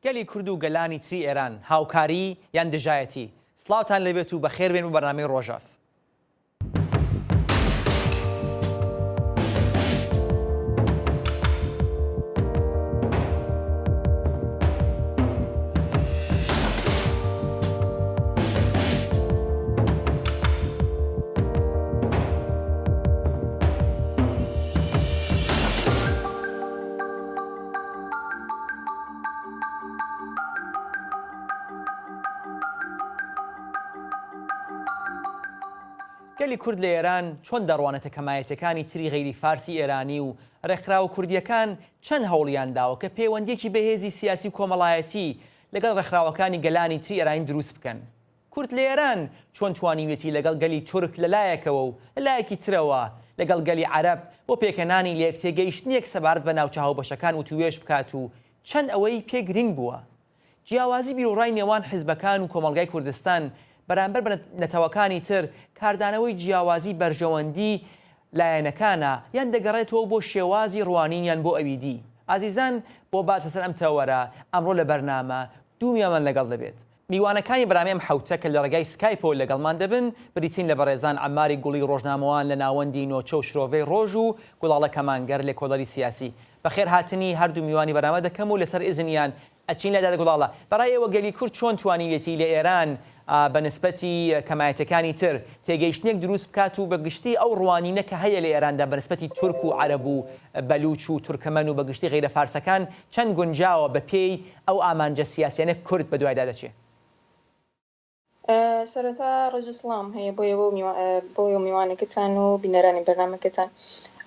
گەلی کورد و گەلانی تری ئێران، هاوکاری یان دژایەتی؟ سڵاوتان لێبێت و بەخێربێن بۆ بەرنامەی ڕۆژەڤ. گەلی کورد لە ئێران چۆن دەڕوانێتە کەمایەتیەکانی تری غەیری فارسی ئێرانی و ڕێکخراوە کوردیەکان چەند هەوڵیان داوە کە پێوەندیەکی بەهێزی سیاسی و کۆمەڵایەتی لەگەڵ ڕێکخراوەکانی گەلانی تری ئێرانی دروست بکەن؟ کورد لە ئێران چۆن توانیویەتی لەگەڵ گەلی تورک لە لایەکەوە و لە لایەکی ترەوە لەگەڵ گەلی عەرەب بۆ پێکهێنانی لێکتێگەیشتنێک سەبارەت بە ناوچە هاوبەشەکان وتووێژ بکات و چەند ئەوەی پێ گرینگ بووە؟ جیاوازی بیروڕای نێوان حیزبەکان و کۆمەڵگای کوردستان بەرامبەر بە نەتەوەکانی تر کاردانەوەی جیاوازی بەرژەوەندی لایەنەکانە یان دەگەڕێتەوە بۆ شێوازی ڕوانینیان بۆ ئەوی دی؟ ئازیزان بۆ باس لەسەر ئەم تەوەرە ئەمڕۆ لە بەرنامە دوو میوامان لەگەڵ دەبێت. میوانەکانی بەرامەی ئەم حەوتە کە لە ڕێگای سکایپەوە لەگەڵمان دەبن بریتین لە بەڕێزان عەماری گوڵی ڕۆژنامەوان لە ناوەندی نۆچە و شرۆڤەی ڕۆژ و گوڵاڵە کەمانگەر لێکۆڵەری سیاسی. بەخێر هاتنی هەردوو میوانی بەرنامە دەکەم و لەسەر ئیزنیان ئەچین لای دادە گوڵاڵە. بەڕای ئێوە گەلی کورد چۆن توانیویەتی لە ئێران بە نسبەتی کەمایەتیەکانی تر تێگەیشتنێک دروست بکات و بە گشتی ئەو ڕوانینە کە هەیە لە ئێراندا بە نسبەتی تورک و عەرەب و بەلوچ و تورکەمەن و بە گشتی غەیرە فارسەکان چەند گونجاوە بە پێی ئەو ئامانجە سیاسیانە کورد بەدوایدا دەچێ؟ سەرەتا ڕێز و سڵاوم هەیە بۆ ئێوە و بۆ ئێوە میوانەکەتان و بینەرانی بەرنامەکەتان.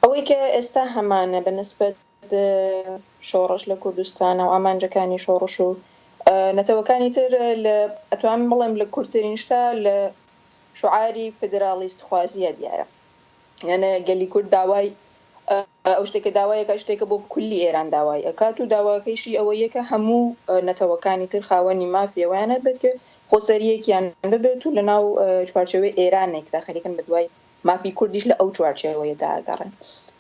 ئەوەی کە ئێستا هەمانە بە نسبەت شۆڕش لە کوردستان و ئامانجەکانی شۆڕش و نەتەوەکانی تر لە ئەتوانم بڵێم لە کورتترین شتا لە شوعاری فیدراڵیست خوازیە دیارە. یانە گەلی کورد داوای ئەو شتێک کە داوای ئەکات شتێکە بۆ کولی ئێران داوای ئەکات و داواکەیشی ئەوەیە کە هەموو نەتەوەکانی تر خاوەنی مافی ئەوەیان هەبێت کە خۆسەرییەکیان ببێت و لەناو چوارچێوەی ئێرانێکدا خەریکن بە دوای مافی کوردیش لە ئەو چوارچێوەیەدا ئەگەڕێن.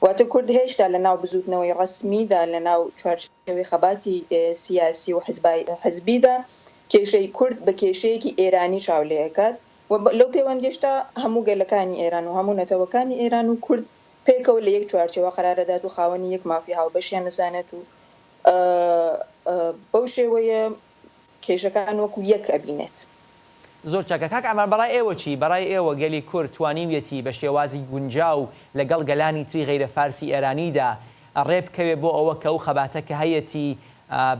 واتە کورد هێشتا لەناو بزووتنەوەی ڕەسمیدا لەناو چوارچێوەی خەباتی سیاسی و حزبیدا کێشەی کورد بە کێشەیەکی ئێرانی چاو لێ ئەکات و لەو پێوەندیەشدا هەموو گەلەکانی ئێران و هەموو نەتەوەکانی ئێران و کورد پێکەوە لە یەک چوارچێوە قەرار ئەدات و خاوەنی یەک مافی هاوبەشیان ئەزانێت و بەو شێوەیە کێشەکان وەکو یەک ئەبینێت. زۆر چاکە کاک عەمار بەڕای ئێوە چی؟ بەڕای ئێوە گەلی کورد توانیویەتی بە شێوازی گونجاو لەگەڵ گەلانی تری غەیرە فارسی ئێرانیدا ڕێ بکەوێ بۆ ئەوە کە ئەو خەباتە کە هەیەتی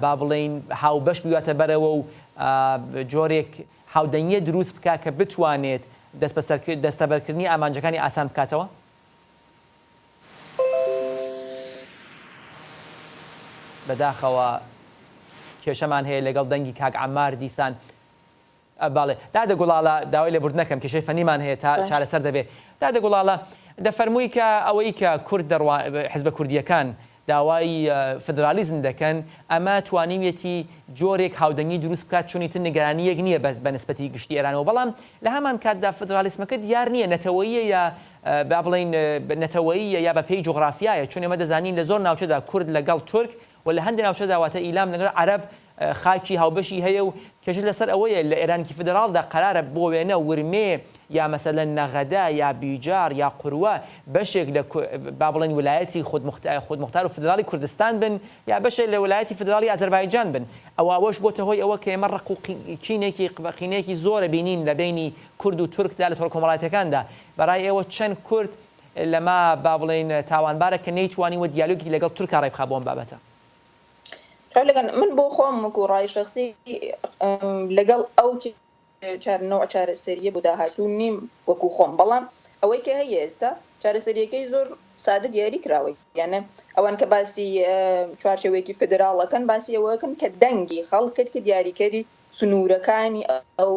با بڵێین هاوبەش بیباتە بەرەوە و جۆرێک هاودەنگیە دروست بکا کە بتوانێت دەستەبەرکردنی ئامانجەکانی ئاسان بکاتەوە؟ بەداخەوە کێشەمان هەیە لەگەڵ دەنگی کاک عەمار دیسان بەڵێ دادە گوڵاڵە داوای لێبوردن ئەکەم کێشەی فەنیمان هەیە تا چارەسەر دەبێ دادە گوڵاڵە دەفەرمووی کە ئەوەی کە کورد دەڕوا حزبە کوردیەکان داوای فدرالیزم دەکەن، ئەمە توانیویەتی جۆرێک هاودەنگی دروست بکات چون ئیتر نیگەرانییەک نییە بە نسبەتی گشتی ئێرانەوە، بەڵام لە هەمان کاتدا فدرالیسمەکە دیار نییە نەتەوەییە یا با بڵێین نەتەوەییە یا بە پێی جوغرافیایە، چون ئێمە دەزانین لە زۆر ناوچەدا کورد لەگەڵ تورک و لە هەندێ ناوچەدا واتە ئیلام لەگەڵ عەرەب خاکی هاوبەشی هەیە و کێشە لەسەر ئەوەیە لە ئێرانکی فیدراڵدا قەرارە بۆ وێنە ورمێ یا مەسەلەن نەغەدە یا بیجاڕ یا قوروە بەشێک لە با بڵێین ولایەتی خودموختار و فیدراڵی کوردستان بن یا بەشێک لە ولایەتی فیدراڵی ئازەربایجان بن ئەوە ئەوەش بۆتە هۆی ئەوە کە ئێمە ڕق و کینێکی قینێکی زۆرە بینین لە بەینی کورد و تورکدا لە تۆڕە کۆمەڵایەتیەکاندا بەڕای ئێوە چەند کورد لەمە با بڵێین تاوانبارە کە نەیتوانیوە دیالۆگێکی لەگەڵ تورکا ڕێبخا بۆ ئەم بابەتە؟ چاو لەگەن من بۆ خۆم وەکو ڕای شەخسی لەگەڵ ئەو نەوع چارەسەریە بۆ داهاتوو نیم وەکو خۆم بەڵام ئەوەی کە هەیە ئێستا چارەسەریەکەی زۆر سادە دیاری کراوە یانە ئەوان کە باسی چوارچێوەیەکی فدراڵ ئەکەن باسی ئەوە ئەکەن کە دەنگی خەڵکت کە دیاریکەری سنوورەکانی ئەو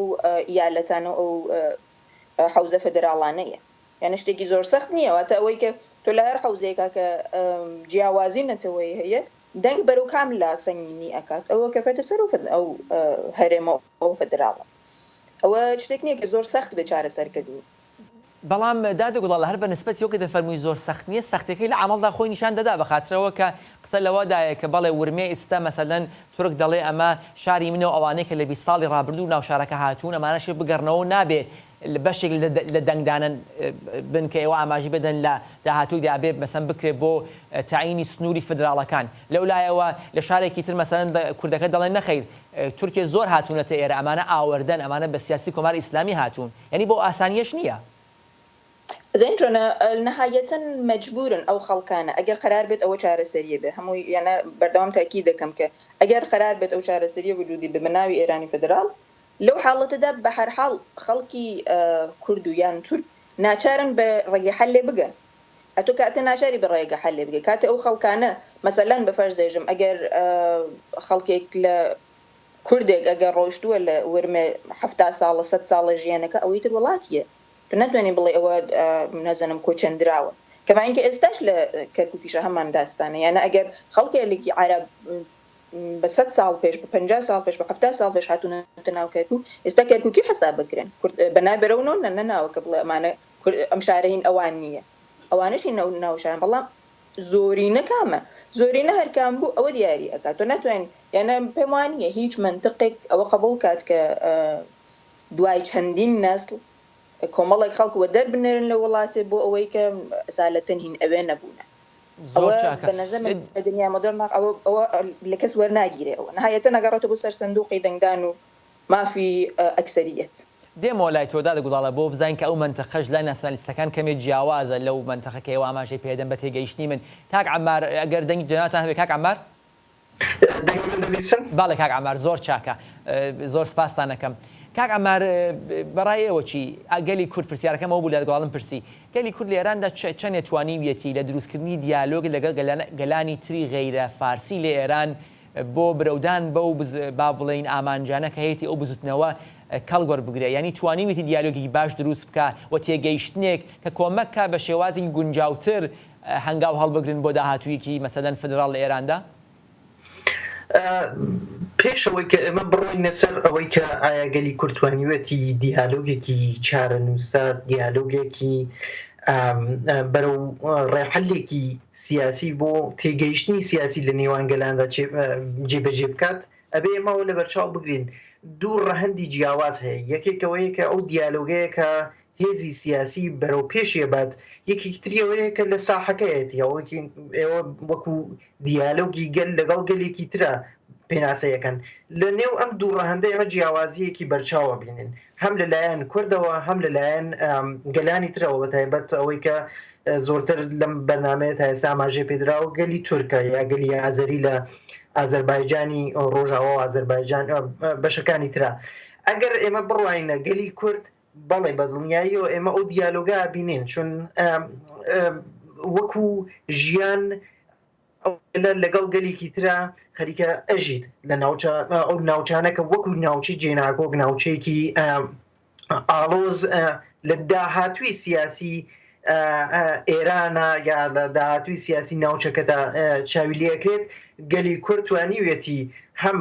ئیالەتانە و ئەو حەوزە فدراڵانەیە یانی شتێکی زۆر سەخت نییە واتە ئەوەی کە تۆ لە هەر حەوزەیەکا کە جیاوازی نەتەوەیی هەیە دەنگ بەرەو کام لا سەنگینی ئەکات ئەوە کەفێتە سەر ئەو هەرێمە ئەو فدراڵە ئەوە شتێک نییە کە زۆر سەخت بێ چارەسەرکردنی. بەڵام دادە گوڵاڵە هەر بە نسبەتی ئەوە کە دەفەرمووی زۆر سەخت نییە، سەختیەکەی لە عەمەڵدا خۆی نیشان دەدا بە خاترەوە کە قسە لەوەدایە کە بەڵێ ورمێ ئیستا مەسەلەن تورک دەڵێ ئەمە شاری منە و ئەوانەی کە لە 20 ساڵی ڕابردوو ناو شارەکە هاتوون ئەمانەشێ بگەڕنەوە و نابێ بەشێک لە دەنگدانە بن کە ئێوە ئاماژەی پێدەن لە داهاتوویدا ئەبێ مەسەن بکرێ بۆ تەعینی سنووری فدراڵەکان لەو لایەوە لە شارێکی تر مەسەلەن کوردەکە دەڵێن نەخەیر تورکێ زۆر هاتوونەتە ئێرە ئەمانە ئاوەردەن ئەمانە بە سیاسەتی کۆماری ئیسلامی هاتوون یانی بەو ئاسانییەش نییە. زین چۆنە نەهایەتەن مەجبوورن ئەو خەڵکانە ئەگەر قەرار بێت ئەوە چارەسەرییە بێ هەمووی یانە بەردەوام تاکید دەکەم کە ئەگەر قەرار بێت ئەو چارەسەرییە وجوودی بێ بە ناوی ئێرانی فدراڵ لەو حاڵەتەدا بە هەرحاڵ خەڵکی کورد و یان تورک ناچارن بە ڕێگە حەلێ بگەن. ئەتۆ کاتێ ناچاری بە ڕێگە حەلێ بگەی کاتێ ئەو خەڵکانە مەسەلەن بە فەرز دێژم ئەگەر خەڵکێک لە کوردێک ئەگەر ڕۆیشتووە لە ورمێ 70 ساڵە سەد ساڵە ژیانەکە ئەوەی تر وڵاتیە تۆ ناتوانانی بڵێ ئەوە نازانم کۆچەندراوە کەما اینکە ئێستاش لە کەرکوکیشە هەمان داستانە یانە ئەگەر خەڵکێکی عەرەب بە سەد ساڵ پێش بە 50 ساڵ پێش بە 70 ساڵ پێش هاتوونەتە ناو کەرکوک ئێستا کەرکوکی حەساب بکرێن کورد بە ناوی بەرەو نۆ نەناوە کە بڵێ ئەمانە ئەم شارە هین ئەوان نییە ئەوانەش هین ناو شارن بەڵام زۆرینە کامە زۆرینە هەرکام بوو ئەوە دیاری ئەکات تۆ ناتوانین یانە پێم وان نییە هیچ مەنتقێک ئەوە قبوڵ کات کە دوای چەندین نەسل کۆمەڵێک خەڵک وەدەر بنێرن لە وڵاتێ بۆ ئەوەی کە ئەسالەتەن هین ئەوێ نەبوونە. زۆر ئەوە چاکە. بە نەزەر من لە دنیای مۆدێرن ئەوە ئەوە لە کەس وەرناگیرێ ئەوە نهایەتەن ئەگەڕێتەوە بۆ سەر سەندووقی دەنگدان و مافی ئەکسەریەت. دێمەوە لای تۆ دادە گوڵاڵە بۆ بزانین کە ئەو مەنتقەش لای ناسیونالیستەکان کەمێ جیاوازە لەو مەنتقە کە ئێوە ئاماژەی پێدەن بە تێگەیشتنی من کاک عەمار ئەگەر دەنگی جەنابتان هەبێ کاک عەمار؟ دەنگی من دەبیسن؟ بەڵێ کاک عەمار زۆر چاکە زۆر سپاستان ئەکەم. کاک عەمار بەڕای ئێوە چی؟ گەلی کورد پرسیارەکەم ئەوە بوو لە گوڵاڵم پرسی گەلی کورد لە ئێراندا چەندێ توانیویەتی لە دروستکردنی دیالۆگ لەگەڵ گەلانی تری غەیرە فارسی لە ئێران بۆ برەودان بەو با بڵێین ئامانجانە کە هەیەتی ئەو بزوتنەوە کەڵک وەربگرێ یانی توانیویەتی دیالۆگێکی باش دروست بکا و تێگەیشتنێک کە کۆمەک کا بە شێوازێکی گونجاوتر هەنگاو هەڵبگرن بۆ داهاتوویەکی مەسەلەن فدراڵ لە ئێراندا؟ پێش ئەوەی کە ئێمە بڕۆینە سەر ئەوەی کە ئایا گەلی کورد توانیوێتی دیالۆگێکی چارەنووسساز، دیالۆگێکی بەرەو ڕێحەلێکی سیاسی بۆ تێگەیشتنی سیاسی لە نێوان گەلاندا جێبەجێ بکات، ئەبێ ئێمە ئەوە لەبەرچاو بگرین دوو ڕەهەندی جیاواز هەیە، یەکێک ئەوەیە کە ئەو دیالۆگەیە کە هێزی سیاسی بەرەو پێشی ئەبات، یەکێکی تری ئەوەیە کە لە ساحەکەیەتی، ئەوەی ئێوە وەکو دیالۆگی گەل لەگەڵ گەلێکی ترا پێناسەی ئەکەن. لە نێو ئەم دوو ڕەهەندە ئێمە جیاوازییەکی بەرچاو ئەبینین، هەم لە لایەن کوردەوە هەم لە لایەن گەلانی ترەوە، بە تایبەت ئەوەی کە زۆرتر لەم بەرنامەیە تا ئێستا ئاماژەی پێدراوە گەلی تورکە یا گەلی ئازەری لە ئازەربایجانی ڕۆژاوا و ئازەربایجان بەشەکانی ترا. ئەگەر ئێمە بڕواینە گەلی کورد بەڵێ بە دڵنیاییەوە ئێمە ئەو دیالۆگە ئەبینین چون وەکو ژیان لەگەڵ گەلێکی ترا خەریکە ئەژیت لە ناوچە ئەو ناوچانە کە وەکو ناوچەی جێناکۆک ناوچەیەکی ئاڵۆز لە داهاتوی سیاسی ئێرانە یا لە داهاتوی سیاسی ناوچەکەدا چاوی لێکرێت گەلی کورد توانیویەتی هەم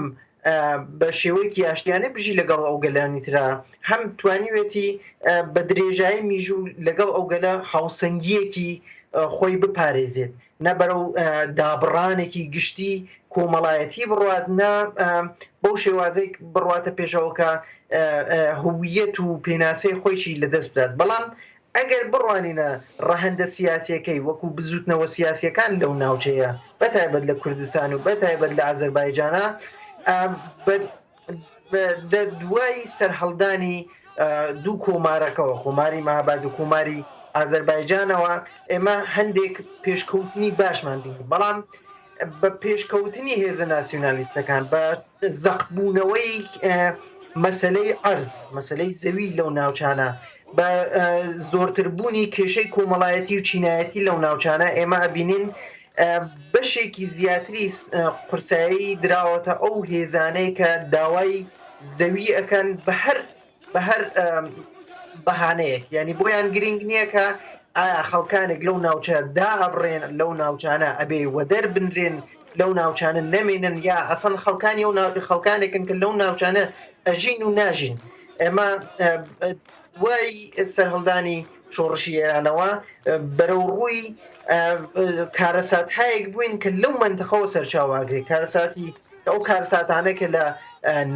بە شێوەیەکی ئاشتیانە بژی لەگەڵ ئەو گەلانی ترا، هەم توانیوێتی بە درێژایی میژوو لەگەڵ ئەو گەلە هاوسەنگییەکی خۆی بپارێزێت، نە بەرەو دابڕانێکی گشتی کۆمەڵایەتی بڕوات، نە بەو شێوازەی بڕواتە پێشەوە کە هویەت و پێناسەی خۆیشی لەدەست بدات. بەڵام ئەگەر بڕوانینە ڕەهەندە سیاسییەکەی وەکوو بزووتنەوە سیاسییەکان لەو ناوچەیە بە تایبەت لە کوردستان و بە تایبەت لە ئازەربایجانا لە دوای سەرهەڵدانی دوو کۆمارەکەوە کۆماری مەهاباد و کۆماری ئازەربایجانەوە ئێمە هەندێک پێشکەوتنی باشمان بینی بەڵام بە پێشکەوتنی هێزە ناسیونالیستەکان، بە زەقبوونەوەی مەسەلەی عەرز، مەسەلەی زەوی لەو ناوچانە، بە زۆرتربوونی کێشەی کۆمەڵایەتی و چینایەتی لەو ناوچانە، ئێمە ئەبینین بەشێکی زیاتری قورسایی دراوەتە ئەو هێزانەی کە داوای زەوی ئەکەن بە هەر بە هەر بەهانەیەک یعنی بۆیان گرنگ نییە کە ئایا خەڵکانێک لەو ناوچە دائەبڕێن لەو ناوچانە ئەبێ وەدەر بنرێن لەو ناوچانە نەمێنن یا ئەسەن خەڵکانی ئەو خەڵکانێکن کە لەو ناوچانە ئەژین و ناژین ئێمە دوای سەرهەڵدانی شۆڕشی ئێرانەوە بەرەو ڕووی کارەساتهایەک بووین کە لەو مەنتەقەوە سەرچاوە ئەگرێت، کارەساتی ئەو کارەساتانە کە لە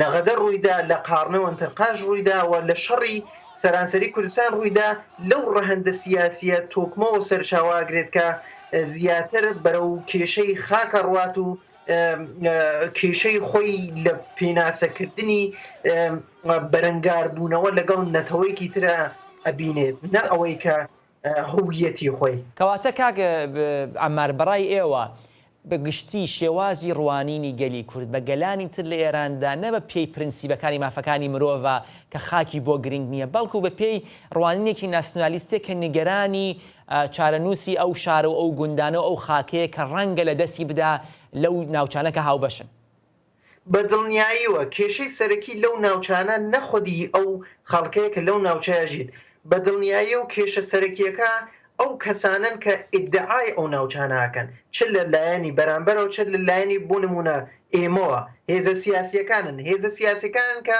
نەغەدە ڕوویدا، لە قاڕنە و ئەنتەرقاش ڕوویدا و لە شەڕی سەرانسەری کوردستان ڕوویدا، لەو ڕەهەندە سیاسییە تۆکمەوە سەرچاوە ئەگرێت کە زیاتر بەرەو کێشەی خاک ئەڕوات و کێشەی خۆی لە پێناسەکردنی بەرەنگاربوونەوە لەگەڵ نەتەوەیەکی ترا ئەبینێت نە ئەوەی کە هویەتی خۆی. کەواتە کاک عەمار بەڕای ئێوە بە گشتی شێوازی ڕوانینی گەلی کورد بە گەلانی تر لە ئێراندا نە بە پێی پرنسیبەکانی مافەکانی مرۆڤە کە خاکی بۆ گرنگ نییە بەڵکو بە پێی ڕوانینێکی ناسیونالیستیە کە نیگەرانی چارەنووسی ئەو شارە و ئەو گوندانە و ئەو خاکەیە کە ڕەنگە لە دەستی بدا لەو ناوچانە کە هاوبەشن. بە دڵنیاییوە کێشەی سەرەکی لەو ناوچانە نە خودی ئەو خەڵکەیە کە لەو ناوچەیە ژیت، بە دڵنیاییەو کێشە سەرەکییەکە ئەو کەسانەن کە ئیدعای ئەو ناوچانە ئەکەن، چ لە لایەنی بەرامبەرەوە چ لە لایەنی بۆ نموونە ئێمەوە، هێزە سیاسییەکانن، هێزە سیاسییەکانن کە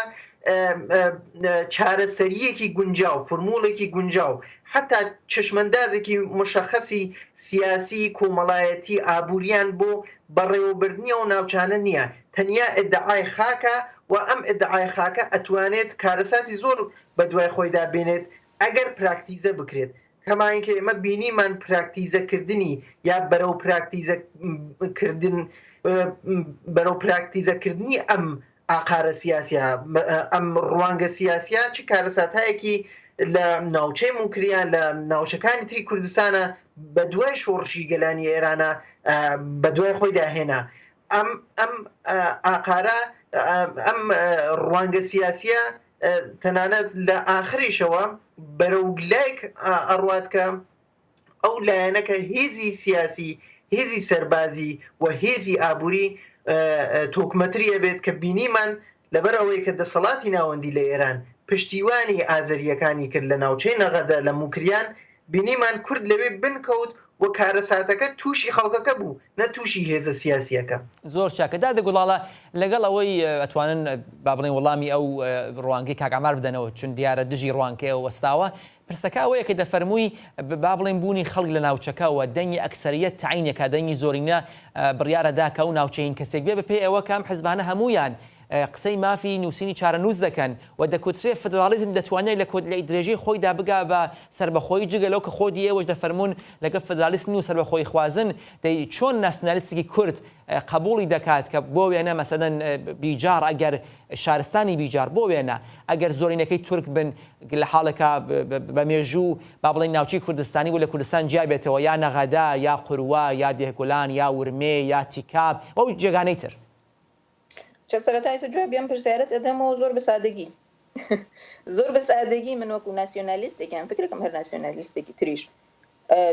چارەسەرییەکی گونجاو، فورموڵێکی گونجاو، حەتا چشمەندازێکی موشەخەسی سیاسی، کۆمەڵایەتی، ئابوورییان بۆ بەڕێوەبردنی ئەو ناوچانە نییە، تەنیا ئیدعای خاکە و ئەم ئیدعای خاکە ئەتوانێت کارەساتی زۆر بەدوای خۆیدا بێنێت ئەگەر پراکتیزە بکرێت، کەما اینکە ئێمە بینیمان پراکتیزەکردنی یا بەرەو پراکتیزە کردن بەرەو پراکتیزەکردنی ئەم ئاقارە سیاسیە ئەم ڕوانگە سیاسیە چ کارەساتایەکی لە ناوچەی موکریان لە ناوچەکانی تری کوردستانە بە دوای شۆڕشی گەلانی ئێرانە بە دوای خۆیدا هێنا ئەم ئەم ئاقارە ئەم ڕوانگە سیاسیە تەنانەت لە ئاخریشەوە بەرەو لایک ئەڕوات کە ئەو لایەنە کە هێزی سیاسی، هێزی سەربازی و هێزی ئابووری تۆکمەتری ئەبێت کە بینیمان لەبەر ئەوەی کە دەسەڵاتی ناوەندی لە ئێران پشتیوانی ئازەرییەکانی کرد لە ناوچەی نەغەدە لە موکریان بینیمان کورد لەوێ بنکەوت و کارەساتەکە تووشی خەڵکەکە بوو نە تووشی هێزە سیاسییەکە. زۆر چاکە دادە گوڵاڵە لەگەڵ ئەوەی ئەتوانن با بڵێین وەڵامی ئەو ڕوانگەی کاک عەمار بدەنەوە چون دیارە دژی ڕوانکەیە وەستاوە پرسەکە ئەوەیە کە دەفەرمووی با بڵێین بوونی خەڵک لە ناوچەکە و دەنگی ئەکسەریەت تەعین ئەکا دەنگی زۆرینە بڕیار ئەدا کە ئەو ناوچە هین کەسێک بێ بەپێی ئەوە کە ئەم حزبانە هەموویان قسەی مافی نووسینی چارەنووس دەکەن و دەکوترێ فدراڵیزم دەتوانێت لە لە درێژەی خۆیدا بگا بە سەربەخۆیی جگە لەو کە خۆدی ئێوەش دەفەرموون لەگەڵ فدرالیسمن و سەربەخۆییخوازن دەی چۆن ناسیونالیستێکی کورد قەبووڵی دەکات کە بۆ وێنە مەسەلەن بیجاڕ ئەگەر شارستانی بیجاڕ بۆ وێنە ئەگەر زۆرینەکەی تورک بن لە حاڵێکا بە مێژوو با بڵێین ناوچەی کوردستانی بوو لە کوردستان جیا بێتەوە یا نەغەدە یا قوروە یا دێهگولان یا ورمێ یا تیکاب و ئەو جێگانەی تر. چە سەرەتا ئیسە جوابی ئەم پرسیارەت ئەدەمەوە زۆر بە سادەگی زۆر بە سادەگی من وەکو ناسیۆنالیستێک یان فکرەکەم هەر ناسیۆنالیستێکی تریش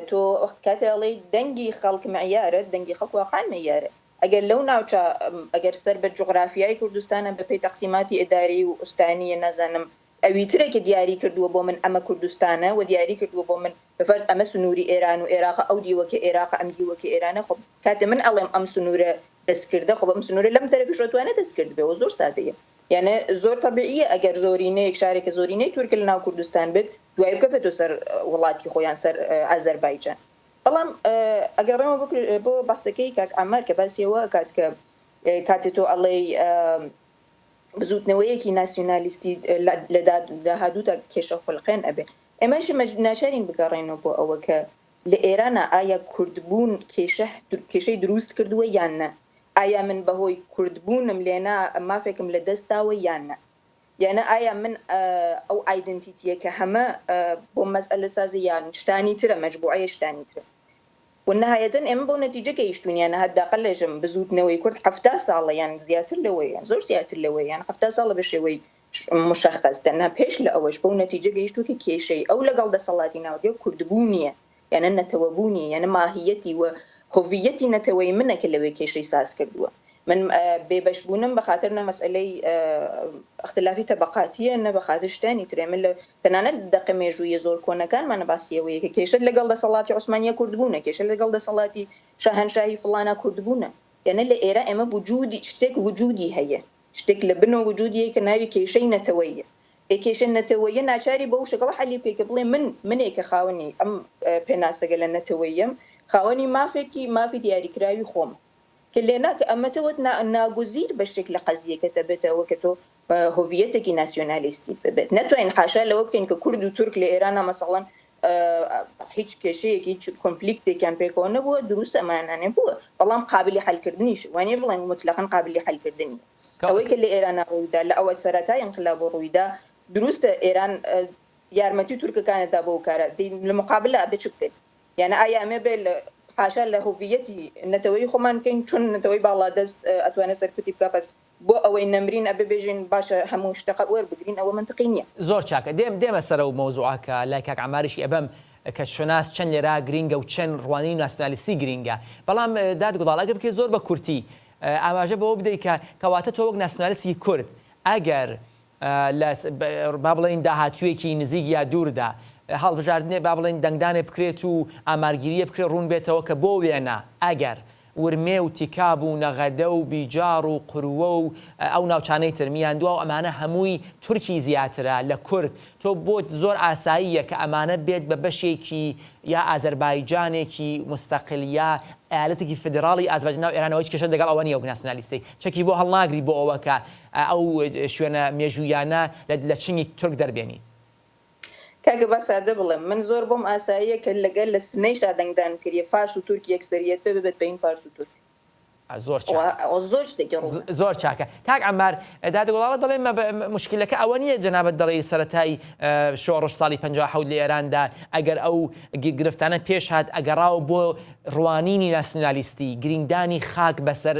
تۆ وەخت کاتێ ئەڵێی دەنگی خەڵک معیارە دەنگی خەڵک واقعا معیارە ئەگەر لەو ناوچە ئەگەر سەر بە جوغرافیای کوردستانە بە پێی تەقسیماتی ئیداری و ئوستانیە نازانم ئەویترە کە دیاری کردووە بۆ من ئەمە کوردستانە و دیاری کردووە بۆ من بە فەرز ئەمە سنووری ئێران و ئێراقە ئەو دیوەکە ئێراقە ئەم دیوەکە ئێرانە خۆ کاتێ من ئەڵێم ئەم سنوورە دەستکردە خۆ ئەم سنوورە لەم تەرەفیش ئەتوانێ دەستکرد بێ و زۆر سادەیە یانێ زۆر تەبیعیە ئەگەر زۆرینەیەک شارێکە زۆرینەی تورکە لە ناو کوردستان بێت دوای بکەفێتەوە سەر وڵاتی خۆیان سەر ئازەربایجان بەڵام ئەگەڕێمەوە بۆ باسەکەی کاک عەمار کە باسی ئەوە ئەکات کە کاتێ تۆ ئەڵێی بزووتنەوەیەکی ناسیونالیستی لە داهاتوودا کێشە خولقێن ئەبێ ئێمەش ناچارین بگەڕێینەوە بۆ ئەوە کە لە ئێرانا ئایا کوردبوون کێشە کێشەی دروست کردووە یان نە؟ ئایا من بەهۆی کوردبوونم لێنا مافێکم لە دەست داوە یان نە؟ یانە ئایا من ئەو ئایدنتیتیە کە هەمە بۆم مەسئەلە سازە یان شتانی ترە مەجبوعەیە شتانی ترە؟ و نهایەتەن ئێمە بەو نەتیجە گەیشتوین یان هەداقەلێژم بزووتنەوەی کورد 70 ساڵە یان زیاتر لەوەیە یان زۆر زیاتر لەوەیە یان 70 ساڵە بە شێوەی مشخص تەنها پێش لە ئەوەش بەو نەتیجە گەیشتووە کە کێشەی ئەو لەگەڵ دەسەڵاتی ناوەندی کوردبوونیە یانە نەتەوەبوونی یانە ماهیەتی و هۆڤیەتی نەتەوەی منە کە لەوێ کێشەی ساز کردووە. من بێبەش بوونم بە خاتر نە مەسئەلەی ئختلافی تەبەقاتییە نە بە خاتر شتانی ترێ. من لە تەنانەت دەقە مێژوویە زۆر کۆنەکانمانە باسی ئەوەیە کە کێشەت لەگەڵ دەسەڵاتی عوسمانییە کوردبوونە، کێشە لەگەڵ دەسەڵاتی شاهەنشاهی فڵانە کوردبوونە. یانە لە ئێرە ئێمە وجوودی شتێک وجوودی هەیە. شتێک لە بنەوە وجوودی هەیە کە ناوی کێشەی نەتەوەییە. ئێ کێشە نەتەوەییە ناچاری بەو شکڵە حەلی بکەی کە بڵێ من منێ کە خاوەنی ئەم پێناسەگەلە نەتەوەییەم خاوەنی مافێکی مافی دیاریکراوی خۆمە کە لێنا کە ئەمە تۆ ناگوزیر بەشێک لە قەزیەکەت ئەبێتە ئەوە کە تۆ هۆڤیەتێکی ناسیۆنالیستی ببێت نەتوانین حاشا لەوە بکەین کە کورد و تورک لە ئێرانە مەسەڵەن هیچ کێشەیەک هیچ کۆنفلیکتێکیان پێکەوە نەبووە دروست ئەمانانێ بووە بەڵام قابلی حەلکردنیش وانە بڵێن مطلقاً قابلی حەلکردن نیە ئەوەی کە لە ئێرانە ڕوویدا لە ئەوە سەرەتای ئینقلاب ڕوویدا دروستە ئێران یارمەتی تورکەکانت دا بۆ کارە لە مقابلە ئەبێ چ بکەین یانە ئایا ئەمێ بێ حاشا لە هویەتی نەتەوەی خۆمان بکەین چون نەتەوەی باڵادەست ئەتوانێت سەرکوتی بکا پس بۆ ئەوەی نەمرین ئەبێ بێژین باشە هەموو شتەقە وەربگرین ئەوە مەنتقی نیە. زۆر چاکە دێم دێمە سەر ئەو مەوزوعە کە لای کاک عەماریشی ئەبەم کە شوناس چەند لێرا گرینگە و چەند ڕوانینی ناسیونالیستی گرینگە بەڵام داد گوڵاڵ ئەگەر بکرێت زۆر بە کورتی ئاماژە بەوە بدەی کە کەواتە تۆ وەک ناسیونالیستێکی کورد ئەگەر لە با بڵێین داهاتوویەکی نزیک یا دووردا هەڵبژاردنێ با بڵێین دەنگدانێ بکرێت و ئامارگیرییە بکرێت ڕوون بێتەوە کە بۆ وێنە ئەگەر ورمێ و تیکاب و نەغەدە و بیجاڕ و قوروە و ئەو ناوچانەی تر میاندواو ئەمانە هەمووی تورکی زیاترە لە کورد تۆ بۆت زۆر ئاساییە کە ئەمانە بێت بە بەشێکی یا ئازەربایجانێکی موستەقل یا ئەیالەتێکی فیدراڵی ئازەربایجان ناو ئێرانەوە هیچ کێشەت لەگەڵ ئەوە نییە وەک ناسیونالیستێک چەکی بۆ هەڵناگری بۆ ئەوە کە ئەو شوێنە مێژوویانە لە چنگی تورک دەربێنیت. کاکە با سادە بڵێم من زۆر بۆم ئاساییە کە لەگەل لە سنەیشا دەنگدان بکریێ فارس و تورک یەکسەریەت پێ ببێت بەین فارس و تورک. زۆر چاکە. زۆر شتێکی ڕوونە. زۆر چاکە کاک عەمار دادە گوڵاڵە دەڵێ موشکیلەکە ئەوە نییە جەنابت دەڵێی سەرەتای شۆڕش ساڵی 57 لە ئێراندا ئەگەر ئەو گرفتانە پێش هات ئەگەڕاوە بۆ ڕوانینی ناسیونالیستی گرینگدانی خاک بەسەر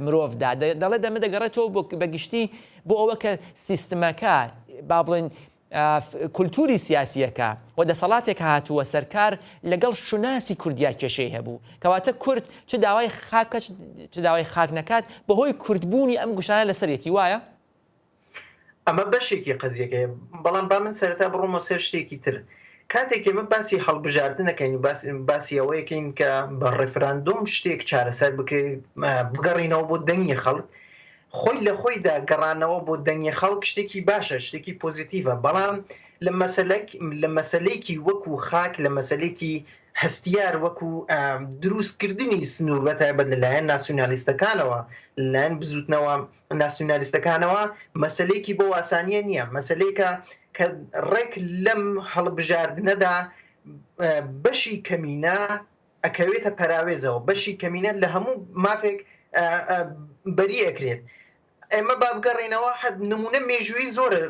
مرۆڤدا دەڵێ دەمە دەگەڕێتەوە بۆ بەگشتی بۆ ئەوە کە سیستمەکە با بڵێن کولتووری سیاسییەکە و دەسەڵاتێک هاتووە سەر کار لەگەڵ شوناسی کوردیا کێشەی هەبوو. کەواتە کورد چ داوای خاک بکات چ داوای خاک نەکات بەهۆی کوردبوونی ئەم گوشارە لەسەرێتی وایە؟ ئەمە بەشێکی قەزیەکەیە، بەڵام با من سەرەتا بڕۆمە سەر شتێکی تر. کاتێک ئێمە باسی هەڵبژاردن ئەکەین و باسی ئەوەیەکەین کە بە ڕێفراندۆم شتێک چارەسەر بکرێت، بگەڕینەوە بۆ دەنگی خەڵک، خۆی لە خۆیدا گەڕانەوە بۆ دەنگی خەڵک شتێکی باشە، شتێکی پۆزیتیڤە، بەڵام لە مەسەلەک لە مەسەلەیەکی وەکو خاک، لە مەسەلەیەکی هەستیار وەکو دروستکردنی سنوور بە تایبەت لەلایەن ناسیونالیستەکانەوە، لەلایەن بزووتنەوە ناسیونالیستەکانەوە مەسەلەیەکی بەو ئاسانییە نییە، مەسەلەیەکە کە ڕێک لەم هەڵبژاردنەدا بەشی کەمینە ئەکەوێتە پەراوێزەوە، بەشی کەمینە لە هەموو مافێک بەری ئەکرێت. ئێمە با بگەڕێینەوە حەد نمونە مێژوویی زۆرە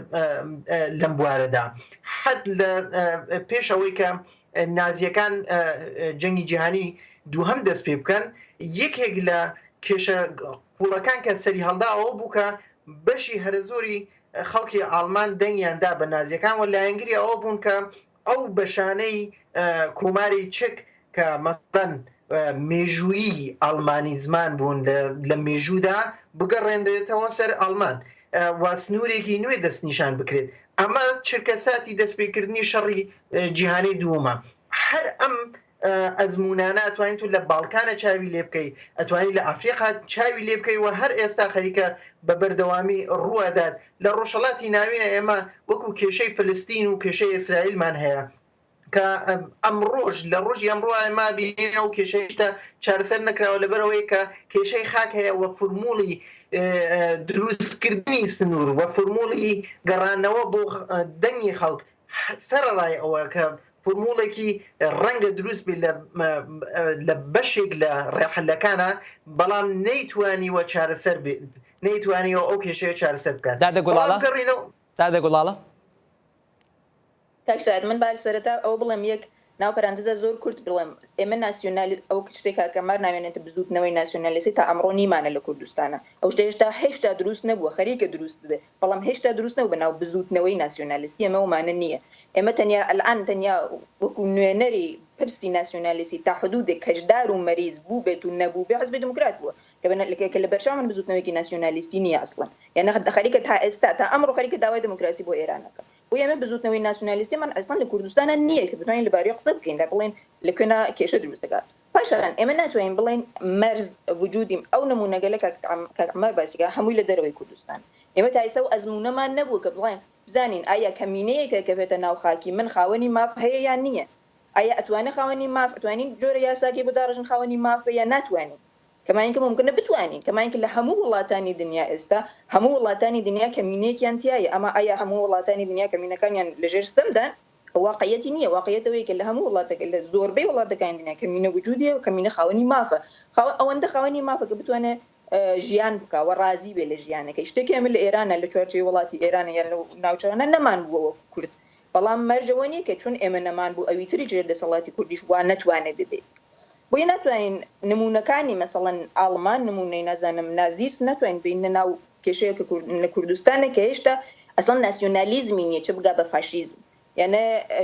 لەم بوارەدا حەد لە پێش ئەوەی کە نازیەکان جەنگی جیهانی دووهەم دەست پێ بکەن یەکێک لە کێشە قوڵەکان کە سەری هەڵدا ئەوە بوو کە بەشی هەرەزۆری خەڵکی ئاڵمان دەنگیان دا بە نازیەکان و لایەنگری ئەوە بوون کە ئەو بەشانەی کۆماری چک کە مەسەلەن مێژوویی ئەڵمانی زمان بوون لە مێژوودا بگەڕێنرێتەوە سەر ئەڵمان و سنوورێکی نوێ دەستنیشان بکرێت. ئەمە چرکەساتی دەستپێکردنی شەڕی جیهانی دووەمە. هەر ئەم ئەزموونانە ئەتوانی تۆ لە باڵکانە چاوی لێ بکەی، ئەتوانی لە ئەفریقا چاوی لێ بکەی و هەر ئێستا خەریکە بە بەردەوامی ڕووئەدات. لە ڕۆژهەڵاتی ناوینە ئێمە وەکو کێشەی فلستین و کێشەی ئیسرائیلمان هەیە کە ئەمڕۆش لە ڕۆژی ئەمڕۆ ئێمە بینین ئەو کێشە هێشتا چارەسەر نەکراوە لەبەرئەوەی کە کێشەی خاک هەیە و فورموڵی دروستکردنی سنوور و فورموڵی گەڕانەوە بۆ دەنگی خەڵک سەرەڕای ئەوە کە فورموڵێکی ڕەنگە دروست بێت لە بەشێک لە ڕێحەلەکانە بەڵام نەیتوانیوە چارەسەر بێت نەیتوانیوە ئەو کێشەیە چارەسەر بکات دادە گوڵاڵە دادە گوڵاڵە. کاک شاهد من با سەرەتا ئەوە بڵێم یەک ناو پەرانتزە زۆر کورت بڵێم ئێمە ناسیۆنالی ئەو شتێک کاک کەمار ناوێنێتە بزووتنەوەی ناسیۆنالیستی تا ئەمڕۆ نیمانە لە کوردستانە ئەو شتە هێشتا هێشتا دروست نەبووە خەریکە دروست ببێ بەڵام هێشتا دروست نەبوو بە ناو بزووتنەوەی ناسیۆنالیستی ئەمە ومانە نییە ئێمە تەنیا ئەلئان تەنیا وەکوو نوێنەری پرسی ناسیۆنالیستی تا حدوودێک کەشدار و مەریز بووبێت و نەبووبێ حزبی دێموکرات بووە کە بە کە لە بەرچاو من بزووتنەوەیەکی ناسیۆنالیستی نییە ئەسڵەن یانی خەریکە تا ئێستا تا ئەمڕۆ خەریکە داوای دێموکراسی بۆ ئێران ئەکا بۆیە ئێمە بزووتنەوەی ناسیۆنالیستیمان ئەسڵەن لە کوردستانا نییە کە بتوانین لەبارەی قسە بکەین دا بڵێین لە کوێنا کێشە دروست ئەکا پاشان ئێمە ناتوانین بڵێین مەرز وجودی ئەو نموونەگەلە کاک کاک عەمار باسی کرد هەمووی لە دەرەوەی کوردستان ئێمە تا ئێستا ئەو ئەزموونەمان نەبووە کە بڵێن. بزانین ئایا کەمینەیەکە کەوێتە ناو خاکی من خاوەنی ماف هەیە یان نییە؟ ئایا ئەتوانێ خاوەنی ماف ئەتوانین جۆرە یاساکەی بۆ داڕژن خاوەنی ماف بێ یان ناتوانین؟ کەماینکە مومکنە بتوانین کەماینکە لە هەموو وڵاتانی دنیا ئێستا هەموو وڵاتانی دنیا کەمینەیەکیان تیایە ئەما ئایا هەموو وڵاتانی دنیا کەمینەکانیان لەژێر ستەمدان؟ ئەو واقعیەتی نییە واقعیەت ئەوەیە کە لە هەموو وڵاتەکە لە زۆربەی وڵاتەکانی دنیا کەمینە وجودی هەیە و کەمینە خاوەنی مافە خاوە ئەوەندە خاوەنی مافە کە بتوانێ ژیان بکا و ڕازی بێ لە ژیانەکەی شتێکی ئێمە لە ئێرانە لە چوارچێوەی وڵاتی ئێرانە یان لەو ناوچانە نەمان بووە وەکو کورد بەڵام مەرج ئەوە نییە کە چون ئێمە نەمان بوو ئەوی تری ژێر دەسەڵاتی کوردیش وا نەتوانێ ببێت بۆیە ناتوانین نموونەکانی مەسەڵەن ئاڵمان نموونەی نازانم نازیسم ناتوانین بێینە ناو کێشەیە کە لە کوردستانە کە هێشتا ئەسڵەن ناسیۆنالیزمی نییە چ بگا بە فاشیزم یانە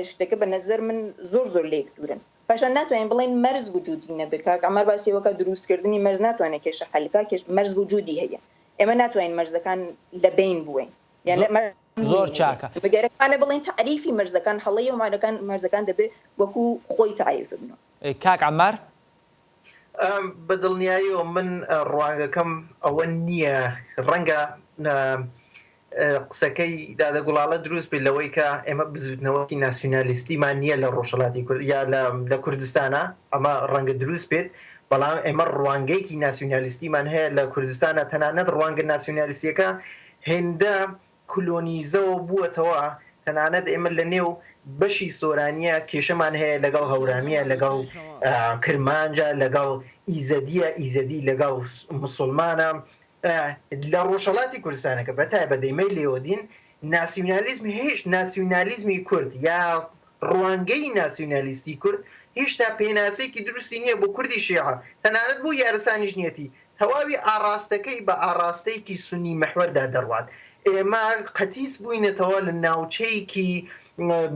شتەکە بە نەزەر من زۆر زۆر لێک دوورن. پاشان ناتوانین بڵێین مەرز وجودی نەبێ کاک عەمار باسی ئەوە کا دروست کردنی مەرز ناتوانێ کێشە حەل کا کێش مەرز وجودی هەیە ئێمە ناتوانین مەرزەکان لە بەین بوەین یان لە مەرز زۆر چاکە. گەرەکمانە بڵێین تەعریفی مەرزەکان هەڵەیە و مەرەکان مەرزەکان دەبێ وەکوو خۆی تەعریف ببنەوە. کاک عەمار. بە دڵنیاییەوە من ڕوانگەکەم ئەوە نییە ڕەنگە قسەکەی دادە گوڵاڵە دروست بێت لەوەی کە ئێمە بزوتنەوەکی ناسیونالیستیمان نییە لە ڕۆژهەڵاتی کورد یا لە کوردستانە ئەمە ڕەنگە دروست بێت بەڵام ئێمە ڕوانگەیەکی ناسیونالیستیمان هەیە لە کوردستانە تەنانەت ڕوانگە ناسیونالیستیەکە هێندە کلۆنیزەوە بووەتەوە تەنانەت ئێمە لە نێو بەشی سۆرانیە کێشەمان هەیە لەگەڵ هەورامیە لەگەڵ کرمانجە لەگەڵ ئیزەدیە ئیزەدی لەگەڵ مسلمانە لە ڕۆژهەڵاتی کوردستانەکە بە تایبەت ئێمەی لێوەدین ناسیونالیزم هێش ناسیونالیزمی کورد یا ڕوانگەی ناسیونالیستی کورد هیشتا پێناسەیەکی دروستی نییە بۆ کوردی شیعە تەنانەت بۆ یارسانیش نیەتی تەواوی ئاڕاستەکەی بە ئاڕاستەیەکی سونی محوەردا دەڕوات ئێمە قەتیس بووینەتەوە لە ناوچەیەکی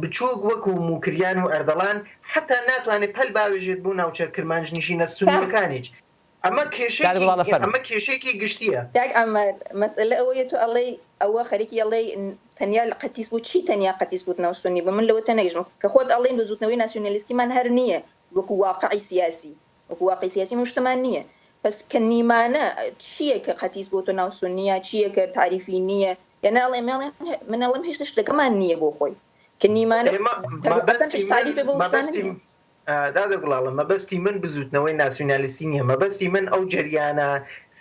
بچووک وەکو موکریان و ئەردەڵان حەتا ناتوانێت پەل باوێژێت بۆ ناوچە کرمانجنشینە سونیەکانیچ ئەمە کاک کێشەیەکی گوڵاڵە فەرموو. ئەمە کێشەیەکی گشتییە. کاک عەمار مەسئەلە ئەوەیە تۆ ئەڵێی ئەوە خەریکی ئەڵێی تەنیا لە قەتیس بوو چی تەنیا قەتیس بووتنەوە سوننی بوو من لەوە تێنەگەیشتم کە خۆت ئەڵێین بزووتنەوەی ناسیونالیستیمان هەر نییە وەکوو واقعی سیاسی وەکوو واقعی سیاسی ئەم شتەمان نییە پەس کە نیمانە چییە کە قەتیس بۆتە ناو سوننیە چییە کە تاریفی نییە یان ئەڵێ من ئەڵێم هێشتا شتەکەمان نییە بۆ خۆی کە نیمانە ئێمە تەبعەتەن مەبەستی هیچ من تاریفێ بۆ شتانە مەبەستی نییە. دادە گوڵاڵە مەبەستی من بزوتنەوەی ناسیونالیستی نیە مەبەستی من ئەو جەریانە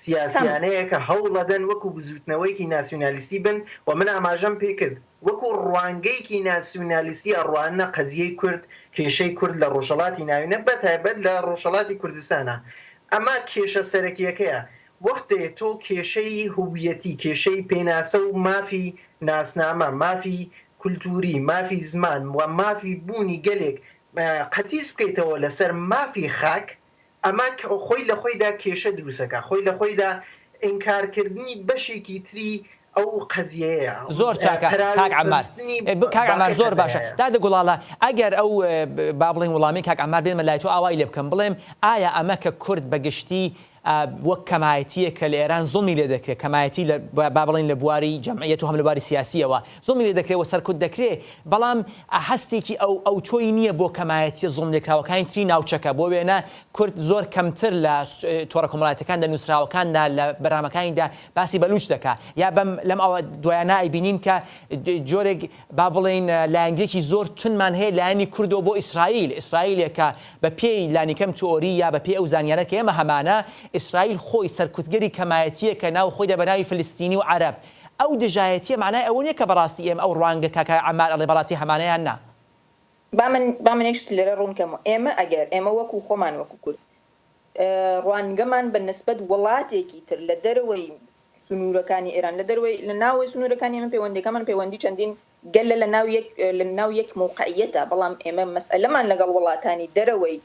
سیاسیانەیە کە هەوڵەدەن وەکو بزوتنەوەیەکی ناسیونالیستی بن و من ئاماژەم پێکرد وەکو ڕوانگەیەکی ناسیونالیستی ئەڕواننە قەزیەی کورد کێشەی کورد لە ڕۆژهەڵاتی ناوینە بەتایبەت لە ڕۆژهەڵاتی کوردستانا ئەمە کێشە سەرەکیەکەیە وەختێ تۆ کێشەی هویەتی کێشەی پێناسە و مافی ناسنامە مافی کولتوری مافی زمان و مافی بوونی گەلێک قەتیس بکەیتەوە لەسەر مافی خاک، ئەمە خۆی لە خۆیدا کێشە دروستەکا، خۆی لە خۆیدا ئینکارکردنی بەشێکی تری ئەو قەزیەیە، زۆر چاکە کاک عەمار پەراوێزخستنی کاک عەمار باقی زۆر باشە قەزایایە. دادە گوڵاڵە ئەگەر ئەو با بڵێین وڵامەی کاک عەمار بێنمە لای تۆ ئاوای لێ بکەم بڵێم ئایا ئەمە کە کورد بە گشتی وەک کەمایەتییەک کە لە ئێران زوڵمی لێ دەکرێ، کەمایەتی لە با بڵێین لە بواری جەمعیەت و هەم لە بواری سیاسییەوە زوڵمی لێ دەکرێ و سەرکوت دەکرێ، بەڵام هەستێکی ئەو ئەوتۆی نییە بۆ کەمایەتییە زوڵملێکراوەکانی تری ناوچەکە، بۆ وێنە کورد زۆر کەمتر لە تۆڕە کۆمەڵایەتییەکاندا، نووسراوەکاندا، لە بەرنامەکانیدا باسی بەلووچ دەکا یا بەم لەم ئەوە دوایانە ئەیبینین کە جۆرێک با بڵێین لایەنگرێکی زۆر توندمان هەیە لایەنی کوردەوە بۆ ئیسرائیل، ئیسرائیلێک کە بە پێی لانیکەم تئۆری یا بە پێی ئەو زانیارە کە ئێمە هەمانە، ئیسرائیل خۆی سەرکوتگەری کەمایەتییەکە ناو خۆیدا بە ناوی فلستینی و عەرەب. ئەو دژایەتییە مانای ئەوە نییە کە بەڕاستی ئێمە ئەو ڕوانگە کاکە عەمار ئەڵێ بەڕاستی هەمانە یان نا؟ با من با من یەک شت لێرە ڕوون کەمەوە، ئێمە ئەگەر ئێمە وەکوو خۆمان وەکوو کورد ڕوانگەمان بە نسبەت وڵاتێکی تر لە دەرەوەی سنوورەکانی ئێران، لە دەرەوەی لە ناوەوەی سنوورەکانی ئێمە پەیوەندییەکانمان پەیوەندی چەندین گەلە لە ناو یەک لە ناو یەک مەوقعییەتە، بەڵام ئێمە مەسئەلەمان لەگەڵ وڵاتانی دەرەوەی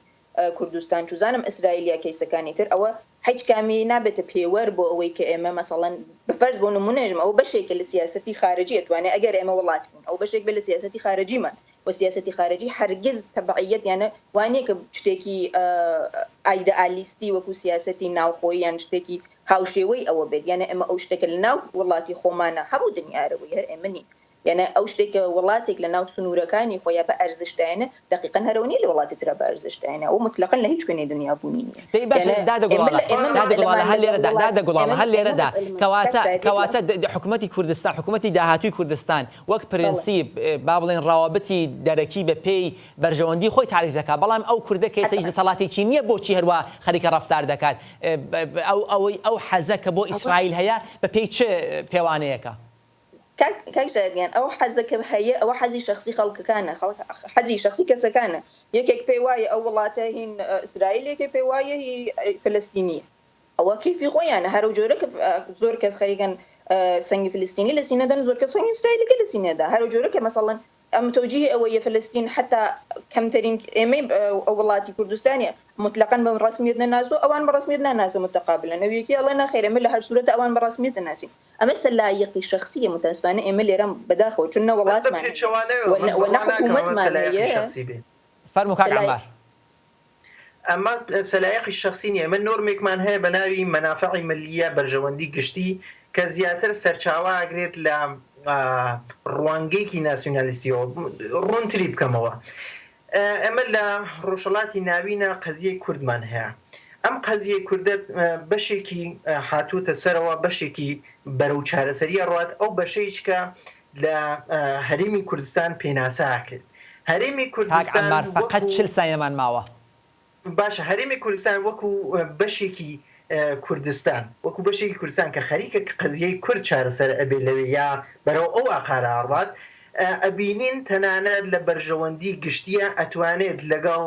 کوردستان چوزانم ئیسرائیل یا کەیسەکانی تر ئەوە حیچ کامی نابێتە پێوەر بۆ ئەوەی کە ئێمە مەسەڵەن بە فەرز بۆ نموونەیش ئەوە بەشێکە لە سیاسەتی خارجی ئەتوانێ ئەگەر ئێمە وڵات بین ئەوە بەشێک بێ لە سیاسەتی خارجیمان و سیاسەتی خارجی هەرگیز تەبعیەت یانە وا نییە کە شتێکی ئایدئالیستی وەکو سیاسەتی ناوخۆیی یان شتێکی هاوشێوەی ئەوە بێت یانە ئێمە ئەو شتێکە لە ناو وڵاتی خۆمانە هەموو دنیارەوەی هەر ئێمە نین. یانە ئەو شتێک کە وڵاتێک لە ناو سنوورەکانی خۆیا بە ئەرزش دایەنێ دەقیقەن هەر ئەوە نییە لە وڵاتی ترا بە ئەرزش دایەنێ ئەوە موتلەقەن لە هیچ کوێنێ دونیا بوونی نییە. دەی باشە یانە دادە ئێمە گوڵاڵە لە ئێمە دادە گوڵاڵە مەسئەلەمان هەر لەگەڵ لێرەدا وڵات دادە گوڵاڵە ئێمە هەر ئێمە لێرەدا مەسئەلەمان کاک کەواتە سەعید یەک کەواتە لەحزە حکوومەتی کوردستان حکوومەتی داهاتووی کوردستان وەک بەڵێ. پرنسیپ با بڵێین ڕەوابتی دەرەکی بە پێی بەرژەوەندی خۆی تاریف دەکات بەڵام ئەو کوردە کە ئێستا هیچ حەتمەن. دەسەڵاتێکی نییە بۆچی هەروا خەریکە ڕەفتار دەکات ئەو ئەوەی ئەو حەزە کە بۆ ئەوە ئیسرائیل هەیە بە پێی چ پێوانەیەکە؟ کاک کاک زاهیر گیان ئەو حەزە کە هەیە ئەوە حەزی شەخسی خەڵکەکانە خەڵک حەزی شەخسی کەسەکانە یەکێک پێی وایە ئەو وڵاتە هین ئیسرائیل یەکێ پێی وایە هی فلستینیە ئەوە کەیفی خۆیانە هەر ئەو جۆرە کە زۆر کەس خەریکن سەنگی فلستینی لە سینە دەن زۆر کەس سەنگی ئیسرائیلەکە لە سینە دا هەر ئەو جۆرە کە مەسەڵەن ئەم تەوجیهی ئەوەیە فلستین حەتا کەمتەرین ئێمەی وڵاتی کوردستانی موتلەقەن بە ڕەسمیەت نەناسوە ئەوان بە ڕەسمیەت ناناسن متقابلا ئەو یەکی ئەڵێ نەخێر ئێمە لە هەر سورەتە ئەوان بە ڕەسمیەت دەناسین ئەمە سەلایقی شەخسیە متاسفانە ئێمە لێرە بەداخەوە چون نە بەس بە وڵاتمان هەیە پێچەوانەوە و من نە و بڕوا نە ناکەم ئەمە حکوومەتمان سەلایقی هەیە شەخسی بێ. فەرموو کاک سەلای. عەمار. ئەمە سەلایقی شەخسی نیە، ئێمە نۆرمێکمان هەیە بە ناوی مەنافعی ملیە، بەرژەوەندی گشتی، کە زیاتر سەرچاوە ئەگرێت لە ڕوانگەیەکی ناسیونالیستیەوە. ڕوونتری بکەمەوە، ئێمە لە ڕۆژهەڵاتی ناوینە قەزیەی کوردمان هەیە. ئەم قەزیەی کوردە بەشێکی هاتووتە سەرەوە، بەشێکی بەرەو چارەسەری ئەڕوات، ئەو بەشەیش کە لە هەرێمی کوردستان پێناسە ئەکرێت. هەرێمی کاک کوردستان عەمار فەقەت وەکو. 40 سانیەمان ماوە. باشە هەرێمی کوردستان وەکو بەشێکی کوردستان وەکو بەشێکی کوردستان کە خەریکە قەزیەی کورد چارەسەر ئەبێ لەوێ یا بەرەو ئەو ئاقارە ئەڕوات ئەبینین تەنانەت لە بەرژەوەندی گشتیە ئەتوانێت لەگەڵ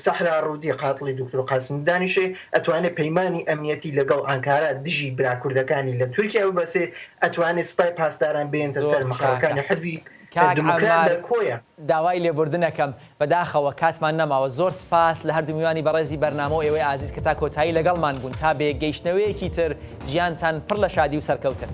سەحرا ڕوودی قاتڵی دوکتور قاسم دانیشێ، ئەتوانێ پەیمانی ئەمنیەتی لەگەڵ ئانکارا دژی برا کوردەکانی لە تورکیا ببەسێ، ئەتوانێ سوپای پاسداران بێنێتە زۆر سەر چاکە مقەڕەکانی حزبی کاک دموکرات عەمار لە کۆیە. داوای لێبوردن ئەکەم بەداخەوە کاتمان نەماوە زۆر سپاس لە هەردوو میوانی بەڕێزی بەرنامە و ئێوەی ئازیز کە تا کۆتایی لەگەڵمان بوون تا بەیەکگەیشتنەوەیەکی تر ژیانتان پڕ لە شادی و سەرکەوتن.